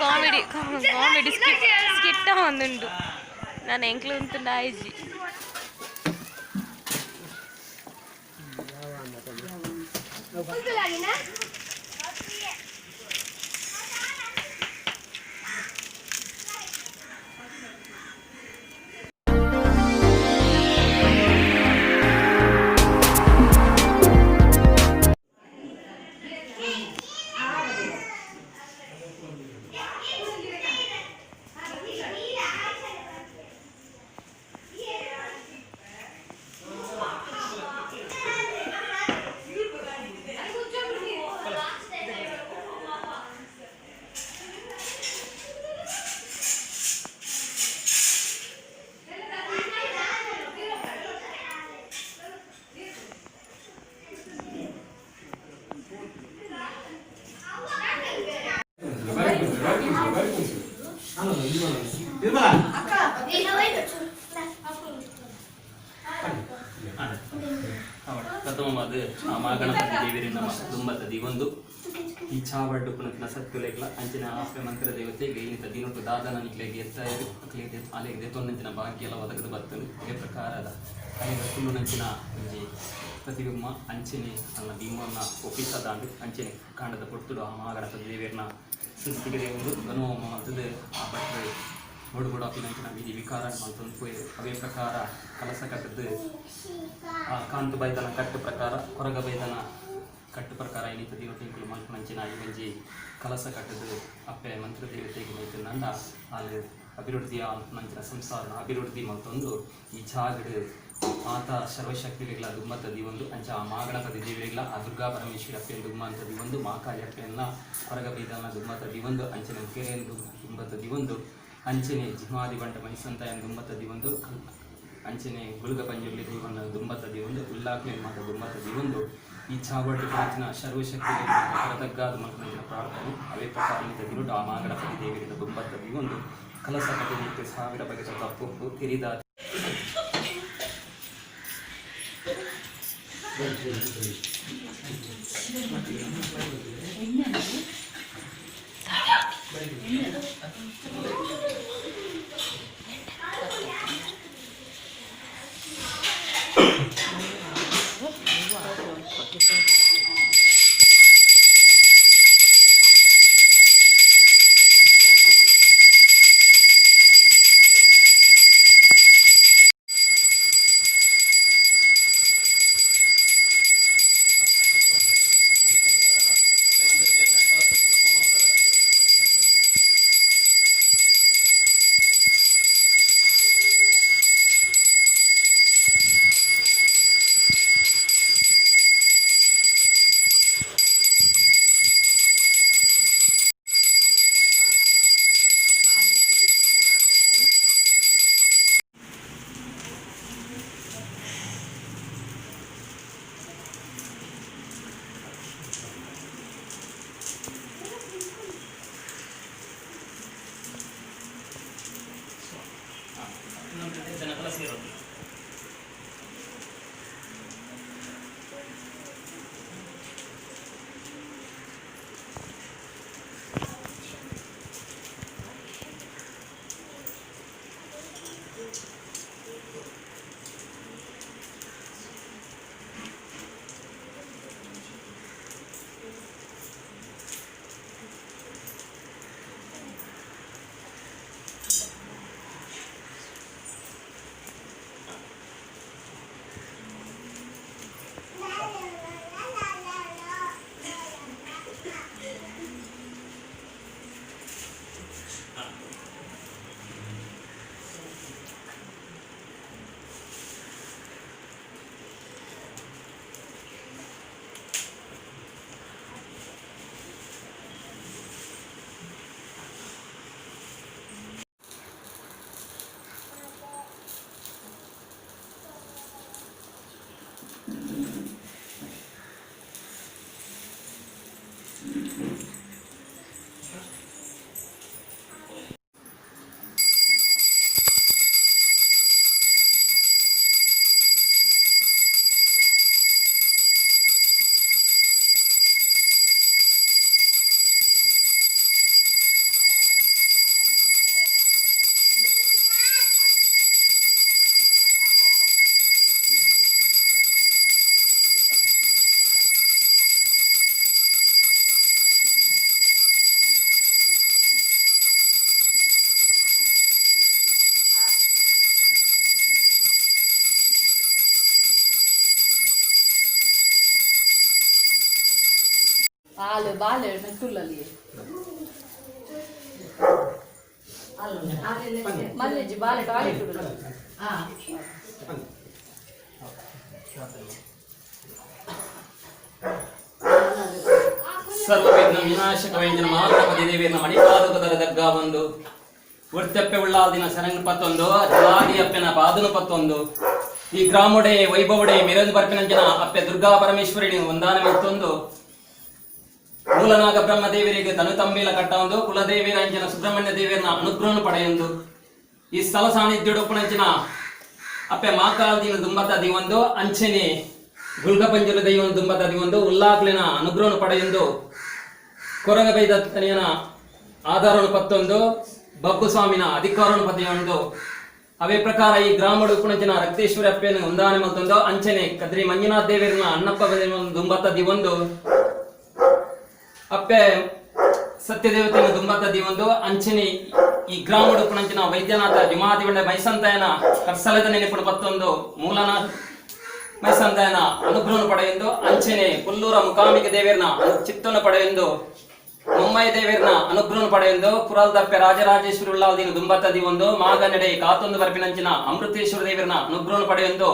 Comedy comedy ಸ್ಕಿಟ್ಟ ಒಂದುಂಡು. ನಾನು ಎಂಕ್ಲು ಉಂತುಂಡ ಆಯ್ಜಿ. ಪ್ರಥಮವಾದ ಆ ಮಹಾಗಣಪತಿ ದೇವರೇ ನಮ್ಮ ದುಂಬತ ದಿವೊಂದು ಈ ಚಾವಡ್ಡು ಪುನತಿನ ಸತ್ಯುಲೆಗ್ಲ ಅಂಚಿನ ಆಸ್ಪೆ ಮಂತ್ರ ದೇವತೆ ಗೈನಿತ ದಿನೊಟ್ಟು ದಾದನ ನಿಕ್ಲೆಗ್ ಎತ್ತ ಅಕ್ಲೆಗ್ ಅಲೆಗ್ ದೆತೊನ್ನಂಚಿನ ಭಾಗ್ಯ ಎಲ್ಲ ಒದಗದು ಬತ್ತನು. ಅದೇ ಪ್ರಕಾರದ ಅಲೆಗ ಕುಲ್ಲುನಂಚಿನ ಒಂಜಿ ಪ್ರತಿಬಿಂಬ ಅಂಚನೆ ಅಲ್ಲ ಬಿಂಬನ ಒಪ್ಪಿಸದಾಂಡು. ಅಂಚನೆ ಕಾಂಡದ ಪೊರ್ತುಡು ಆ ಮಹಾಗಣಪತಿ ದೇವರನ್ನ ಸೃಷ್ಟಿಗೆ ಒಂದು ಗನುವಮ್ಮ ಮಲ್ತದು ಆ ಭಟ್ರು ಬೋಡು ಬೋಡು ಅಪಿನಂಚಿನ ವಿಧಿ ವಿಕಾರ ಮಲ್ತೊಂದು ಪೋಯೆರು. ಅವೇ ಪ್ರಕಾರ ಕಲಸ ಕಟ್ಟದು ಆ ಕಾಂತು ಬೈದನ ಕಟ್ಟು ಪ್ರಕಾರ, ಕೊರಗ ಬೈದನ ಕಟ್ಟು ಪ್ರಕಾರ ಏನಿತ್ತು ದೇವತೆಗಳು ಮಲ್ಪನಂಚಿನ ಈ ಒಂಜಿ ಕಲಸ ಕಟ್ಟದು ಅಪ್ಪೆ ಮಂತ್ರ ದೇವತೆಗೆ ಮೈತಂಡ ಅಲ್ಲಿ ಅಭಿವೃದ್ಧಿಯ ನಂಚಿನ ಸಂಸಾರ ಅಭಿವೃದ್ಧಿ ಮಲ್ತೊಂದು ಈ ಜಾಗಡ್ ಮಾತಾ ಸರ್ವಶಕ್ತಿಗಳ ದುಮ್ಮತ ದಿವೊಂದು. ಅಂಚ ಆ ಮಾಗಣಪತಿ ದೇವರಿಗಳ, ಆ ದುರ್ಗಾ ಪರಮೇಶ್ವರಿ ಅಪ್ಪೆನ ದುಮ್ಮ ಅಂತ ದಿವೊಂದು, ಮಾಕಾಳಿ ಅಪ್ಪೆಯನ್ನ ಕೊರಗ ಬೈದನ ದುಮ್ಮತ ದಿವೊಂದು, ಅಂಚನೆ ಕೆರೆಯನ್ನು ದುಮ್ಮತ ದಿವೊಂದು, ಅಂಚನೆ ಜಿಮಾದಿ ಬಂಟ ಮಣಿಸಂತಾಯನ ದುಮ್ಮತ ದಿವೊಂದು, ಅಂಚನೆ ಗುಲ್ಗ ಪಂಜುರ್ಲಿ ದೈವನ ದುಂಬತ ದಿವೊಂದು, ಉಲ್ಲಾಕ್ಲೆ ಮಾತ ದುಂಬತ ದಿವೊಂದು ಈ ಚಾವಡ್ಡು ಪ್ರಾಚೀನ ಸರ್ವಶಕ್ತಿ ಕರತಗ್ಗಾದ ಮಲ್ಪನಂಚಿನ ಪ್ರಾರ್ಥನೆ. ಅವೇ ಪ್ರಕಾರ ದಿನೊಟು ಆ ಮಾಗಣಪತಿ ದೇವರಿನ ದುಂಬತ್ತ ದಿವೊಂದು ಕಲಸ ಕಟ್ಟಿನಿಟ್ಟು ಸಾವಿರ ಬಗೆತ ತಪ್ಪು ತಿರಿದ. ಬಾಲೆ ತುಲ್ಲಲ್ಲಿ ಮಲ್ಲೆಜ್ಜಿ ಬಾಲೆ ಟಾಯ್ಲೆಟ್ ಸರ್ವವಿಘ್ನ ವಿನಾಶಕ ವೈದ್ಯನ ಮಹಾಗಣಪತಿ ದೇವಿಯನ್ನ ಮಣಿಪಾದಕದರ ದಗ್ಗ ಒಂದು ಉರ್ತಪ್ಪೆ ಉಳ್ಳಾಲ್ದಿನ ಸರಂಗ್ ಪತ್ತೊಂದು ಜಲಾದಿ ಅಪ್ಪೆನ ಪಾದನು ಪತ್ತೊಂದು ಈ ಗ್ರಾಮೊಡೆ ವೈಭವಡೆ ಮಿರದು ಬರ್ಪಿನಂಚಿನ ಅಪ್ಪೆ ದುರ್ಗಾ ಪರಮೇಶ್ವರಿಣಿ ಒಂದಾನ ಮೆತ್ತೊಂದು ಮೂಲನಾಗ ಬ್ರಹ್ಮ ದೇವರಿಗೆ ತನು ತಂಬಿಲ ಕಟ್ಟೊಂದು ಕುಲದೇವಿಯರಂಚಿನ ಸುಬ್ರಹ್ಮಣ್ಯ ದೇವಿಯರನ್ನ ಅನುಗ್ರಹನು ಪಡೆಯೊಂದು ಈ ಸ್ಥಳ ಸಾನ್ನಿಧ್ಯುಡೊಪ್ಪುನಂಚಿನ ಅಪ್ಪೆ ಮಾಕಾಲ್ದಿನ ದುಂಬತ ದಿವೊಂದು ಅಂಚನೆ ಗುಲ್ಗಪಂಜಲ ದೈವನ ದುಂಬತ ದಿವೊಂದು ಉಲ್ಲಾಕ್ಲಿನ ಅನುಗ್ರಹನು ಪಡೆಯೊಂದು ಕೊರಗಬೈದ ತನಿಯನ ಆಧಾರನು ಪತ್ತೊಂದು ಬಬ್ಬು ಸ್ವಾಮಿನ ಅಧಿಕಾರನು ಪದೆಯೊಂದು ಅವೇ ಪ್ರಕಾರ ಈ ಗ್ರಾಮಡು ಉಪ್ಪುನಂಚಿನ ರಕ್ತೇಶ್ವರಿ ಅಪ್ಪೆಯನ್ನು ಒಂದಾನೆ ಮಲ್ತೊಂದು ಅಂಚನೆ ಕದ್ರಿ ಮಂಜುನಾಥ ದೇವರನ್ನ ಅಣ್ಣಪ್ಪ ದುಂಬತ್ತ ದಿವೊಂದು ಅಪ್ಪೆ ಸತ್ಯದೇವತೆಯನ್ನು ದುಂಬತ್ತ ದಿವೊಂದು ಅಂಚನೆ ಈ ಗ್ರಾಮಡು ಉಪ್ಪುನಂಚಿನ ವೈದ್ಯನಾಥ ಜುಮಾದಿವಂಡ ಮೈಸಂತಾಯನ ಕರ್ಸಲದ ನೆನಪುಡು ಪತ್ತೊಂದು ಮೂಲನಾಥ ಮೈಸಂದಾಯನ ಅನುಗ್ರಹನು ಪಡೆಯೆಂದು ಅಂಚನೆ ಪುಲ್ಲೂರ ಮುಕಾಂಬಿಕೆ ದೇವಿಯರ್ನ ಚಿತ್ತನ್ನು ಪಡೆಯೆಂದು ಮುಂಬೈ ದೇವಿಯರ್ನ ಅನುಗ್ರಹನು ಪಡೆಯೆಂದು ಕುರಲ್ದಪ್ಪೆ ರಾಜರಾಜೇಶ್ವರಿ ಉಳ್ಳಾಲ್ದಿನ ದುಂಬತ್ತದಿ ಒಂದು ಮಾಗನೆಡೆ ಕಾತೊಂದು ಬರ್ಪಿನಂಚಿನ ಅಮೃತೇಶ್ವರ ದೇವಿಯರ್ನ ಅನುಗ್ರಹನು ಪಡೆಯೆಂದು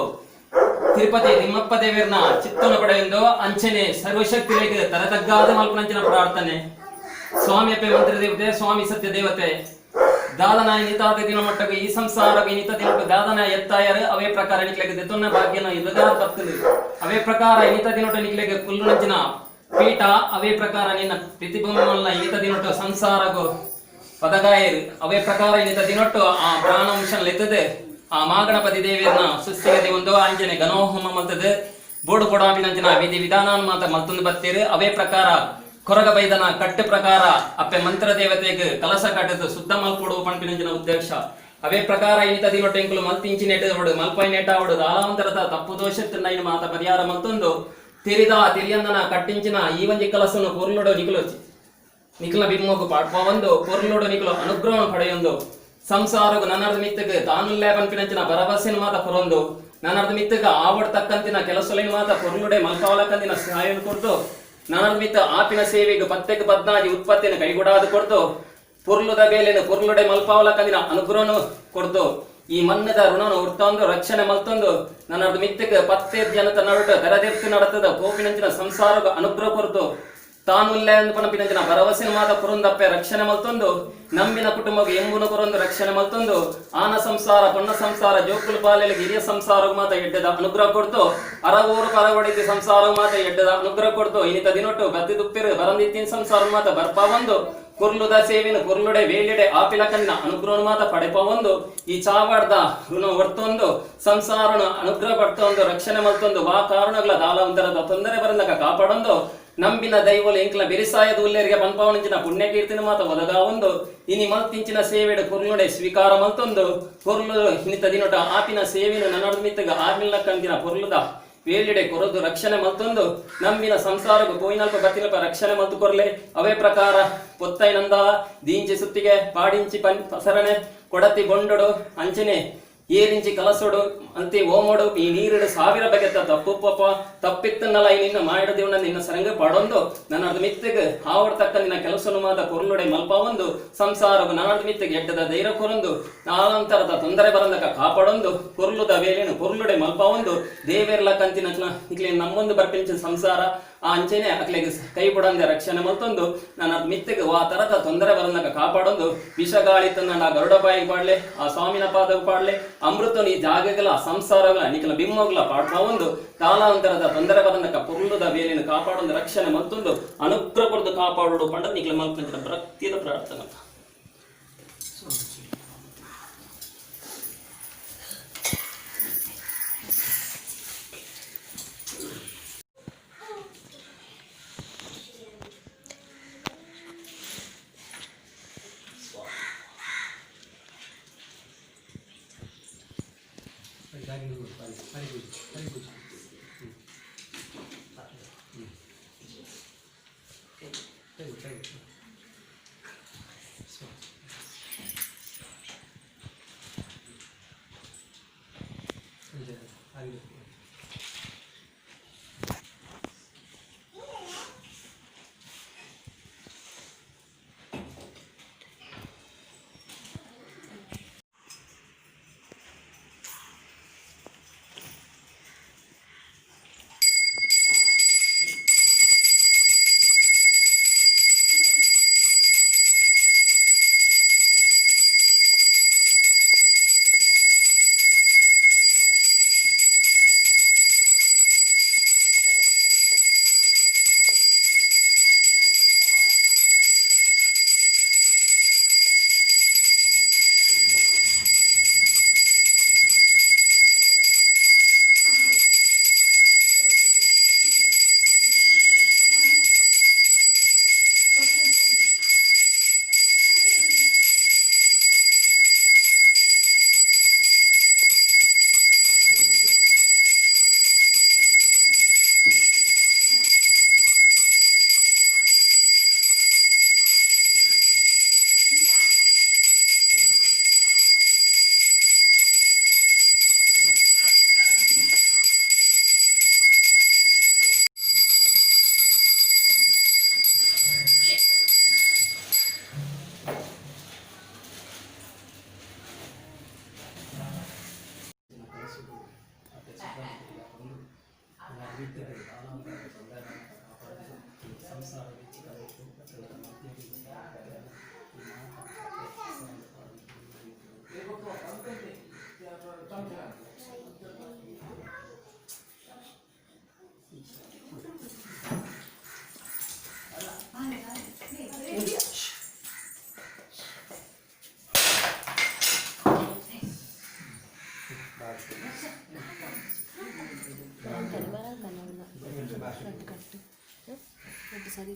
ತಿರುಪತಿ ತಿಮ್ಮಪ್ಪ ದೇವಿಯರ್ನ ಚಿತ್ತನ್ನು ಪಡೆಯೆಂದು ಅಂಚನೆ ಸರ್ವಶಕ್ತಿಗಳಿಗೆ ತರತಗ್ಗಾದ ಮಲ್ಪನಂಚಿನ ಪ್ರಾರ್ಥನೆ. ಸ್ವಾಮಿ ಅಪ್ಪೆ ಮಂತ್ರ ದೇವತೆ, ಸ್ವಾಮಿ ಸತ್ಯ ದೇವತೆ, ದಾದನ ನಿತಾದ ದಿನ ಮಟ್ಟకు ಈ ಸಂಸಾರ ನಿತ ದಿನಕ್ಕೆ ದಾದನ ಎತ್ತಾಯರು ಅವೇ ಪ್ರಕಾರ ನಿಕ್ಲೆಗೆ ದೆತೊನ್ನ ಭಾಗ್ಯನ ಇಲ್ಲದ ಬರ್ತದೆ. ಅವೇ ಪ್ರಕಾರ ಇನಿತ ದಿನೊಟ ನಿಕ್ಲೆಗೆ ಕುಲ್ಲುನಂಚಿನ ಪೀಠ ಅವೇ ಪ್ರಕಾರ ನಿನ್ನ ಪ್ರತಿಬಿಂಬವನ್ನ ಇನಿತ ದಿನೊಟ್ಟು ಸಂಸಾರಗು ಪದಗಾಯರು ಅವೇ ಪ್ರಕಾರ ಇನಿತ ದಿನೊಟ್ಟು ಆ ಪ್ರಾಣಾಂಶ ಲೆತ್ತದೆ ಆ ಮಾಗಣಪತಿ ದೇವಿಯನ್ನ ಸುಸ್ಥಿರತೆ ಒಂದು ಅಂಜನೆ ಗಣೋಹೋಮ ಮಲ್ತದೆ ಬೋಡು ಕೊಡಾಪಿನಂಚಿನ ವಿಧಿ ವಿಧಾನ ಮಾತ ಮಲ್ತೊಂದು ಬತ್ತೀರು. ಅವೇ ಪ್ರಕಾರ ಕೊರಗ ಬೈದನ ಕಟ್ಟು ಪ್ರಕಾರ ಅಪ್ಪೆ ಮಂತ್ರ ದೇವತೆಗೆ ಕಲಸ ಕಟ್ಟದು ಶುದ್ಧ ಮಲ್ಪೊಡು ಪಂಪಿನಂಚಿನ ಉದ್ದೇಶ. ಅವೇ ಪ್ರಕಾರ ಇನಿತ ದಿನೊಟ್ಟು ಎಂಕುಲು ಮಲ್ತಿಂಚಿ ನೆಟ್ಟು ಮಲ್ಪೈ ನೆಟ ಅವಡು ದಾಲಾಂತರದ ತಪ್ಪು ದೋಷ ಮಾತ ಪರಿಹಾರ ಮಲ್ತೊಂದು ತಿರಿದ ತಿರಿಯಂದನ ಕಟ್ಟಿಂಚಿನ ಈ ಒಂಜಿ ಕಲಸನ್ನು ಪೊರ್ಲುಡು ನಿಕುಲು ನಿಖಲ ಬಿಮ್ಮಗು ಪಾಡ್ಪವಂದು ಪೊರ್ಲುಡು ನಿಕುಲು ಅನುಗ್ರಹ ಪಡೆಯೊಂದು ಸಂಸಾರಗು ನನ್ನರ್ದ ಮಿತ್ತಗ್ ತಾನುಲ್ಲೇ ಪನ್ಪಿನಂಚಿನ ಭರವಸೆನ ಮಾತ ಕೊರೊಂದು ನನ್ನರ್ದ ಮಿತ್ತಗ್ ಆವಡ್ ತಕ್ಕಂತಿನ ಕೆಲಸಲಿನ ಮಾತ ಪೊರ್ಲುಡೆ ಮಲ್ಪಾವಲಕ್ಕಂತಿನ ಸಹಾಯನ ಕೊರ್ದು ನನ್ನರ್ದ ಮಿತ್ತ ಆಪಿನ ಸೇವೆಗೆ ಪತ್ತೆಗ್ ಪದ್ನಾಜಿ ಉತ್ಪತ್ತಿನ ಕೈಗೂಡಾದ ಕೊರ್ದು ಪೊರ್ಲುದ ಬೇಲೆನ ಪೊರ್ಲುಡೆ ಮಲ್ಪಾವಲಕ್ಕಂದಿನ ಅನುಗ್ರಹನು ಕೊರ್ದು ಈ ಮನ್ನದ ಋಣನು ಉರ್ತೊಂದು ರಕ್ಷಣೆ ಮಲ್ತೊಂದು ನನ್ನರ್ದ ಮಿತ್ತಗ್ ಪತ್ತೆ ಜನತ ನಡುಟ ತೆರದೆತ್ತು ನಡತದ ಕೋಪಿನಂಚಿನ ಸಂಸಾರಗ ಅನುಗ್ರಹ ಕೊರ್ದು ತಾನುಲ್ಲೇ ಪನಪಿನಂಚಿನ ಭರವಸೆನ ಮಾತ ಕುರುಂದಪ್ಪೆ ರಕ್ಷಣೆ ಮಲ್ತೊಂದು ನಂಬಿನ ಕುಟುಂಬಕ್ಕೆ ಎಂಬುನ ಕೊರೊಂದು ರಕ್ಷಣೆ ಮಲ್ತೊಂದು ಆನ ಸಂಸಾರ ಪೊನ್ನ ಸಂಸಾರ ಜೋಕುಲು ಪಾಲೆಲಿಗೆ ಹಿರಿಯ ಸಂಸಾರ ಮಾತ ಎಡ್ಡದ ಅನುಗ್ರಹ ಕೊಡ್ತು ಅರವೂರು ಪರವಡಿತಿ ಸಂಸಾರ ಮಾತ ಎಡ್ಡದ ಅನುಗ್ರಹ ಕೊಡ್ತು ಇನಿತ ದಿನೊಟ್ಟು ಗದ್ದಿ ದುಪ್ಪಿರು ಬರಂದಿತ್ತಿನ ಸಂಸಾರ ಮಾತ ಬರ್ಪ ಬಂದು ಕುರ್ಲುದ ಸೇವಿನ ಕುರ್ಲುಡೆ ವೇಲಿಡೆ ಆಪಿಲಕನ್ನ ಅನುಗ್ರಹ ಮಾತ ಪಡೆಪ ಒಂದು ಈ ಚಾವಾಡ್ದ ಋಣ ಹೊರ್ತೊಂದು ಸಂಸಾರನ ಅನುಗ್ರಹ ಪಡ್ತೊಂದು ರಕ್ಷಣೆ ಮಲ್ತೊಂದು ವಾ ಕಾರಣಗಳ ದಾಲ ತೊಂದರೆ ಬರಂದಕ ಕಾಪಾಡೊಂದು ನಂಬಿನ ದೈವಲು ಎಂಕ್ಲ ಬೆರಿಸಾಯದ ಉಲ್ಲೇರಿಗೆ ಪನ್ಪಾವಣಿಂಚಿನ ಪುಣ್ಯಕೀರ್ತಿನ ಮಾತ ಒದಗ ಒಂದು ಇನಿ ಮಲ್ತಿಂಚಿನ ಸೇವೆಡು ಕುರ್ಲುಡೆ ಸ್ವೀಕಾರ ಮಲ್ತೊಂದು ಕುರ್ಲು ಹಿನಿತ ದಿನೊಟ ಆಪಿನ ಸೇವಿನ ನನ್ನಡ ಮಿತ್ತಗ ಆಮಿಲ್ಲ ಕಂದಿನ ಪೊರ್ಲುದ ವೇಲಿಡೆ ಕೊರದು ರಕ್ಷಣೆ ಮಲ್ತೊಂದು ನಂಬಿನ ಸಂಸಾರಗು ಪೋಯಿನಲ್ಪ ಬತ್ತಿನಲ್ಪ ರಕ್ಷಣೆ ಮಲ್ತು ಕೊರ್ಲೆ. ಅವೇ ಪ್ರಕಾರ ಪೊತ್ತೈನಂದ ದೀಂಚಿ ಸುತ್ತಿಗೆ ಪಾಡಿಂಚಿ ಪನ್ ಪಸರಣೆ ಕೊಡತಿ ಬೊಂಡೊಡು ಅಂಚನೆ ಏರಿಂಚಿ ಕಲಸೊಡು ಅಂತಿ ಓಮೋಡು ಈ ನೀರಿಡು ಸಾವಿರ ಬಗೆತ ತಪ್ಪು ಪಪ್ಪ ತಪ್ಪಿತ್ತನ್ನಲ್ಲ ಈ ನಿನ್ನ ಮಾಡಿದ ನಿನ್ನ ಸರಂಗ ಪಡೊಂದು ನನ್ನ ಮಿತ್ತಿಗೆ ಆವಡ್ ತಕ್ಕ ನಿನ್ನ ಕೆಲಸನು ಮಾತ ಕೊರ್ಲುಡೆ ಮಲ್ಪವೊಂದು ಸಂಸಾರವು ನನ್ನ ಮಿತ್ತಿಗೆ ಎಡ್ಡದ ಧೈರ್ಯ ಕೊರೊಂದು ನಾನಂತರದ ತೊಂದರೆ ಬರಂದಕ ಕಾಪಾಡೊಂದು ಕೊರ್ಲುದ ವೇಲೇನು ಕೊರ್ಲುಡೆ ಮಲ್ಪವೊಂದು ದೇವೇರ್ಲ ಕಂತಿನ ಇಕ್ಲೆ ನಮ್ಮೊಂದು ಬರ್ಪಿಂಚಿನ ಸಂಸಾರ ಆ ಅಂಚೆನೆ ಅಕ್ಲೆಗೆ ಕೈ ಬುಡಂದೆ ರಕ್ಷಣೆ ಮಲ್ತೊಂದು ನನ್ನ ಮಿತ್ತಿಗೆ ವಾ ತರದ ತೊಂದರೆ ಬರಂದಕ ಕಾಪಾಡೊಂದು ವಿಷಗಾಳಿ ತನ್ನ ಗರುಡ ಬಾಯಿಗೆ ಪಾಡ್ಲೆ ಆ ಸ್ವಾಮಿನ ಪಾದವು ಪಾಡ್ಲೆ ಅಮೃತನ ಈ ಜಾಗಗಳ ಸಂಸಾರಗಳ ನಿಖಲ ಬಿಮ್ಮಗಳ ಪಾಡ್ಪವೊಂದು ಕಾಲಾಂತರದ ತೊಂದರೆ ಬರಂದಕ ಪೊರ್ಲುದ ವೇಲಿನ ಕಾಪಾಡೊಂದು ರಕ್ಷಣೆ ಮತ್ತೊಂದು ಅನುಗ್ರಹ ಕೊಡ್ದು ಕಾಪಾಡೋಡು ಪಂಡ ನಿಖಲ ಮಲ್ಪಂಚಿನ ಭಕ್ತಿಯ ಪ್ರಾರ್ಥನೆ. Very good, very good, very good. Very good, very good. So. Very good. ಸರಿ.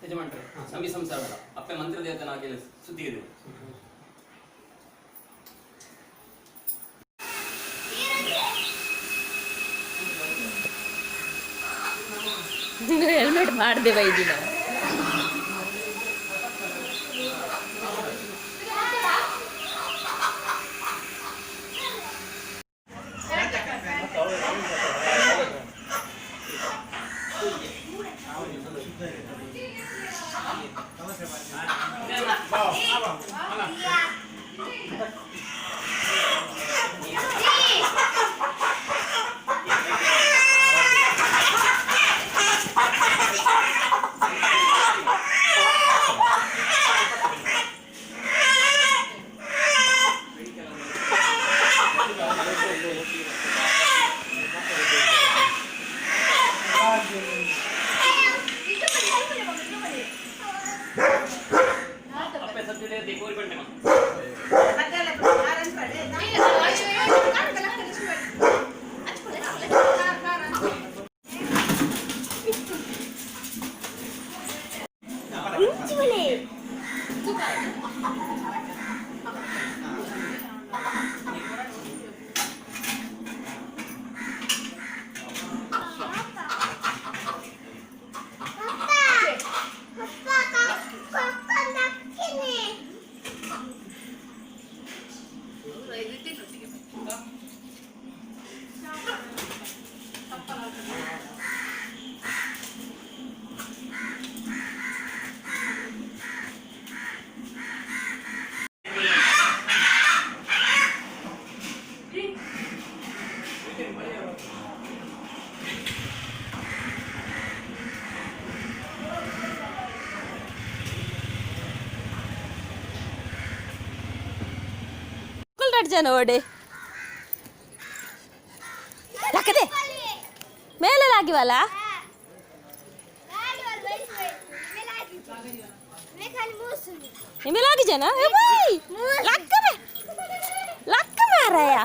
ಯಜಮಾನ್ರೆ, ಸಂಬಿ ಸಂಸಾರ ಅಪ್ಪೆ ಮಂತ್ರ ದೇವತನ ಹಾಕಿ ಸುದ್ದಿ ಇದೆ. ಹೆಲ್ಮೆಟ್ ಮಾಡಿದೆ ಬೈದಿನ. ಅಪ್ಪೆ ಸದ್ಯ ಕೋರಿ ಬಂಡೆ. ಜನ ಓಡೆ ಲಕ್ಕದೆ ಮೇಲೆ ಆಗಿವಲ್ಲ. ನಿಮ್ಮೆಲ್ಲ ಜನ ಲಕ್ಕ ಲಕ್ಕ ಮಾರಾಯ.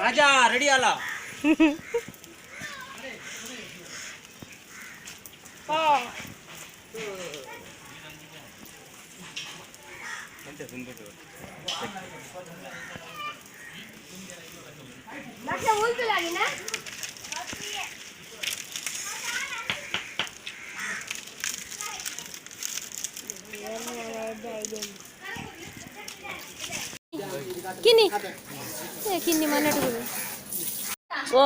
ರಾಜಾ ರೆಡಿ ಅಲ್ಲ. ಕಿನ್ನಿ ಏ ಕಿನ್ನಿ ಮನೆಡು. ಓ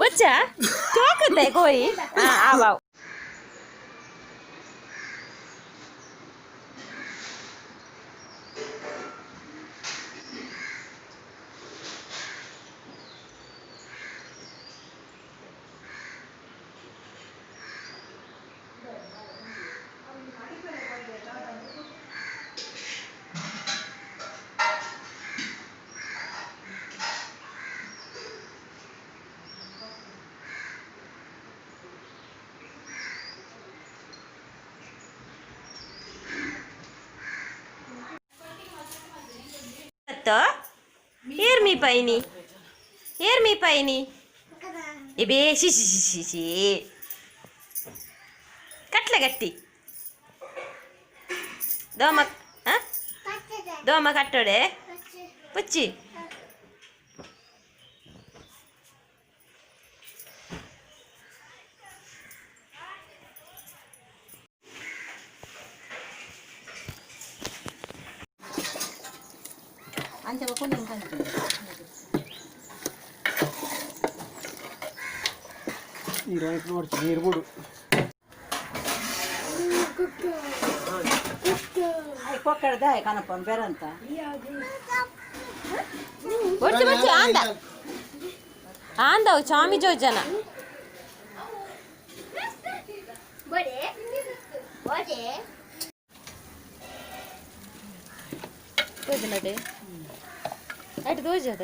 ಬಚ್ಚ ಚೋಕತ್ತೆ ಕೋರಿ. ಹಾ ಆವಾವ್. ಮೀಪೈನತ್ತ ಏರ್ ಮೀಪೈನಿ ಏರ್ ಮೀಪೈನಿ ಎಬೇ she she she she she ಕಟ್ಲೆ ಗಟ್ಟಿ ದೋಮ ಆ? ದೋಮ ಕಟ್ಟೋಡೆ ಪುಚ್ಚಿ ಅಂಚೆ ಬಕೊಂಡು ನೀರು ನೋಡ್ತೀನಿ ನೀರು ಬಿಡು. ಕೊಕ್ಕಡದ ಕನಪ ಬೇರಂತ. ಒಟ್ಟು ಬಚ್ಚಿ ಆಂದ ಆಂದವು ಚಾಮಿ ಜೋಜನ. ತೋಜನಡೆ ಅಟ್ ತೋಜದ.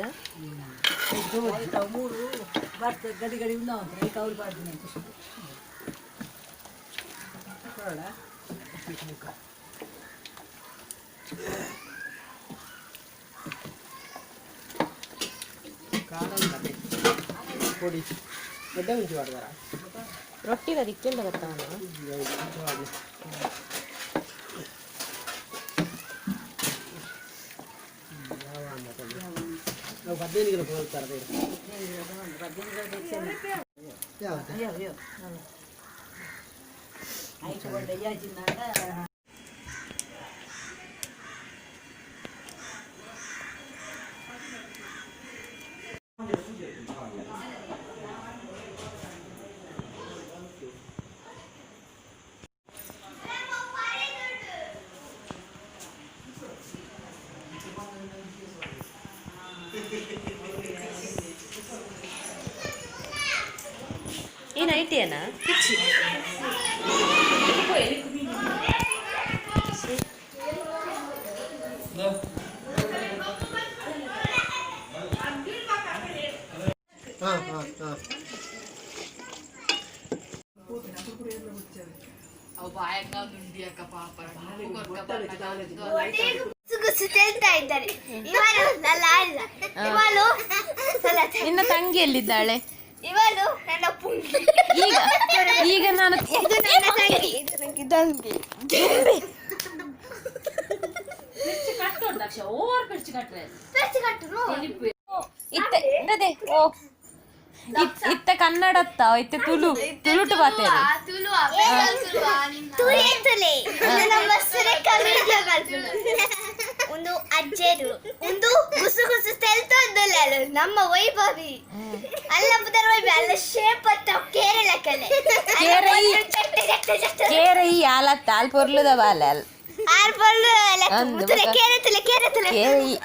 ಮೂರು ಬರ್ತದೆ ಗಡಿ ಗಡಿ ಉಂದ ಉಂಟು ಈ ಕೌಲು ಪಾಡ್ದಿನ ಖುಷಿ ಕೊಡೋಣ. ಪೊಡಿ ಎಡ್ಡೆ ಮುಂಚೆ ಮಾಡ್ದಾರ. ರೊಟ್ಟಿದ ದಿಕ್ಕೆಲ್ಲ ಬರ್ತಾವನ. ನಾವು 15 ಕಿಲೋ ಹೋಗ್ತಾರೆ. ಯಾವ್ದು? ಅಯ್ಯೋ ಅಯ್ಯೋ ಆಯ್ತು ಒಳ್ಳೆ ಯಾಜಿನಾಗ. ಈ ನೈಟಿಯೇನಾ ಪಿಚ್ಚಿ? ಹಾಂ ಹಾಂ ಹಾಂ. ಗುಸು ತಿಂತಾ ಇದ್ದಾರೆ. ಇವಳು ನನ್ನ ಅಲ್ಲ, ಇವಳು ನನ್ನ ನಿನ್ನ ತಂಗಿ ಎಲ್ಲಿದ್ದಾಳೆ? ಇವಳು ನನ್ನ ಪುಂಗಿ. ಈಗ ಈಗ ನಾನು ಇದು ನನ್ನ ತಂಗಿ, ಇದು ನನಗೆ ತಂಗಿ. ಪೆರ್ಚಿ ಕಟ್ಟುನು. ಇತ್ತೆ ಅದೇ ಓ ಇತ್ತೆ ಕನ್ನಡತ್ತ ಇತ್ತೆ ತುಳು ತುಳುಟು ಬಾತೇರು. ತುಳಿ ತುಳಿ ನಮ್ಮ ಸುರೇಖ ವಿಡಿಯೋ. ಒಂದು ಅಜ್ಜೇರು ಒಂದು ಗುಸು ಗುಸು ತೆಲ್ತೊಂದುಲ್ಲ ನಮ್ಮ ವೈಭವಿ ಅಲ್ಲ ಪುದರ್ ವೈಭವಿ ಅಲ್ಲ ಶೇಪ್ ಅತ್ತ ಕೇರಳ ಕಲೆ. ಚಟ್ಟ ಚಟ್ಟ ಚಟ್ಟ. ಕೇರ ಈ ಆಲತ್ತ ಆಲ್ ಪೊರ್ಲುದ ಬಾಲೆ ಅಲ್. ಆರ್ ಪೊರ್ಲು. ಅಂದು ತುಲೆ. ಬೊಕ. ಕೇರ ತುಲೆ ಕೇರ ತುಲೆ. ಕೇರ ಈ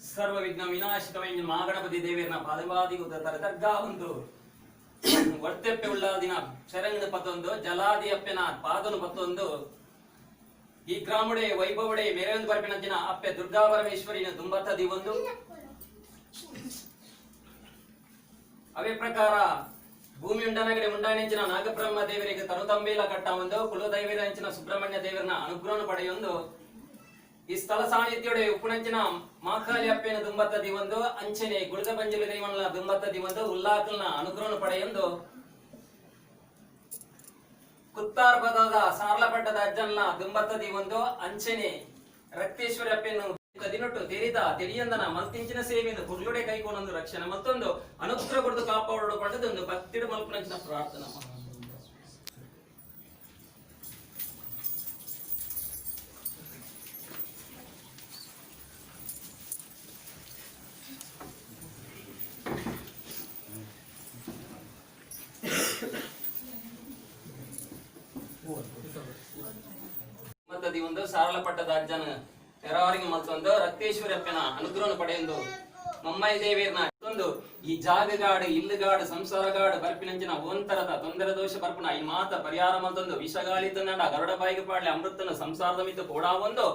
ಸರ್ವ ವಿಘ್ನ ವಿನಾಶಕವೆಂಜ ಮಾಗಣಪತಿ ದೇವೇರ್ನ ಪಾದವಾದಿ ತರ ದರ್ಗಾ ಒಂದು ಒರ್ತೆಪ್ಪೆ ಉಳ್ಳಾದಿನ ಶರಂಗದ ಪತ್ತೊಂದು ಜಲಾದಿ ಅಪ್ಪೆನ ಪಾದನು ಪತ್ತೊಂದು ಈ ಗ್ರಾಮಡೆ ವೈಭವಡೆ ಮೇರೆಯೊಂದು ಬರ್ಪಿನಂಚಿನ ಅಪ್ಪೆ ದುರ್ಗಾ ಪರಮೇಶ್ವರಿನ ದುಂಬತ್ತ ದಿವೊಂದು. ಅವೇ ಪ್ರಕಾರ ಭೂಮಿ ಉಂಡನಗಡೆ ಉಂಡಾನೆಂಚಿನ ನಾಗಬ್ರಹ್ಮ ದೇವರಿಗೆ ತನುತಂಬೇಲ ಕಟ್ಟ ಒಂದು ಕುಲದೈವರಂಚಿನ ಸುಬ್ರಹ್ಮಣ್ಯ ದೇವರನ ಅನುಗ್ರಹ ಪಡೆಯೊಂದು ಈ ಸ್ಥಳ ಸಾನ್ನಿಧ್ಯೋಡೆ ಉಪ್ಪುನಂಚಿನ ಮಾಕಾಲಿ ಅಪ್ಪೆನ ದುಂಬತ್ತ ದಿವೊಂದು ಅಂಚನೆ ಗುಳದ ಬಂಜಲಿ ದೈವನ ದುಂಬತ್ತ ದಿವೊಂದು ಉಲ್ಲಾಕಲ್ನ ಅನುಗ್ರಹ ಪಡೆಯೊಂದು ಕುತ್ತಾರ್ ಪದದ ಸಾರ್ಲಪಟ್ಟದ ಅಜ್ಜನ್ಲ ದುಂಬತ್ತ ದಿವೊಂದು ಅಂಚನೆ ರಕ್ತೇಶ್ವರಿ ಅಪ್ಪೆಯನ್ನು ದಿನೊಟ್ಟು ತೆರಿದ ತಿಳಿಯಂದನ ಮಲ್ತಿಂಚಿನ ಸೇವೆಯನ್ನು ಕುರ್ಲುಡೆ ಕೈಗೊಂಡು ರಕ್ಷಣೆ ಮತ್ತೊಂದು ಅನುಗ್ರಹ ಕೊಡದು ಕಾಪಾಡು ಪಡೆದೊಂದು ಭಕ್ತಿಡು ಮಲ್ಪನಂಚಿನ ಪ್ರಾರ್ಥನೆ. ಒಂದು ಸಾರಲಪಟ್ಟದ ಅಜ್ಜನ ಎರವರಿಗೆ ಮತ್ತೊಂದು ರಕ್ತೇಶ್ವರಿ ಅಪ್ಪನ ಅನುಗ್ರಹ ಪಡೆಯೊಂದು ಮಮ್ಮಾಯಿ ದೇವಿಯರ್ನ ಒಂದು ಈ ಜಾಗಗಾಡು ಇಲ್ಲುಗಾಡು ಸಂಸಾರಗಾಡು ಬರ್ಪಿನಂಚಿನ ಓಂತರದ ತೊಂದರೆ ದೋಷ ಬರ್ಪುನ ಈ ಮಾತ ಪರಿಹಾರ ಮತ್ತೊಂದು ವಿಷಗಾಳಿ ತನ್ನಡ ಗರುಡ ಬಾಯಿಗೆ ಪಾಡ್ಲಿ ಅಮೃತನ ಸಂಸಾರದ ಮಿತ್ತು ಪೋಡಾ ಒಂದು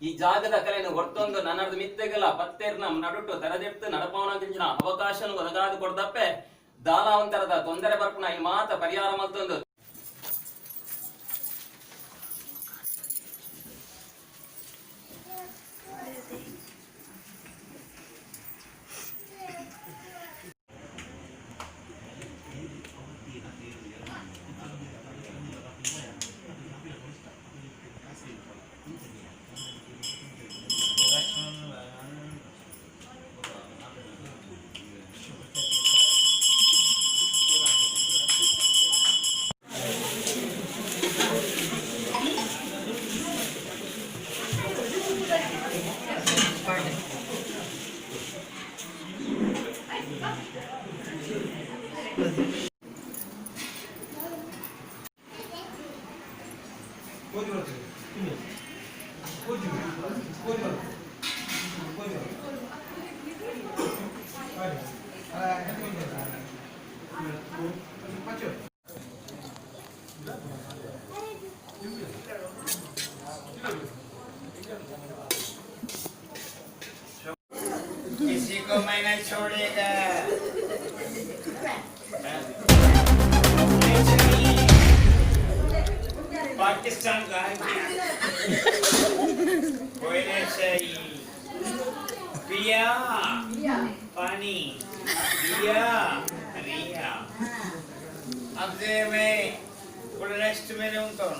ಈ ಜಾಗದ ಕಲೆಯನ್ನು ಹೊರ್ತೊಂದು ನನ್ನದು ಮಿತ್ತೆಗಲ ಪತ್ತೇರ್ನ ನಡುಟು ತರದೆತ್ತು ನಡಪವನ ಅವಕಾಶನು ಒದಗಾದು ಕೊಡ್ದಪ್ಪೆ ದಾಲಾವಂತರದ ತೊಂದರೆ ಬರ್ಪುನ ಈ ಮಾತ ಪರಿಹಾರ ಮತ್ತೊಂದು. को मैंने छोड़ेगा। पाकिस्तान का है क्या? कोई नहीं चाहिए। पिया पानी दिया रिया। अब से मैं पूरा रेस्ट में रहूँ तो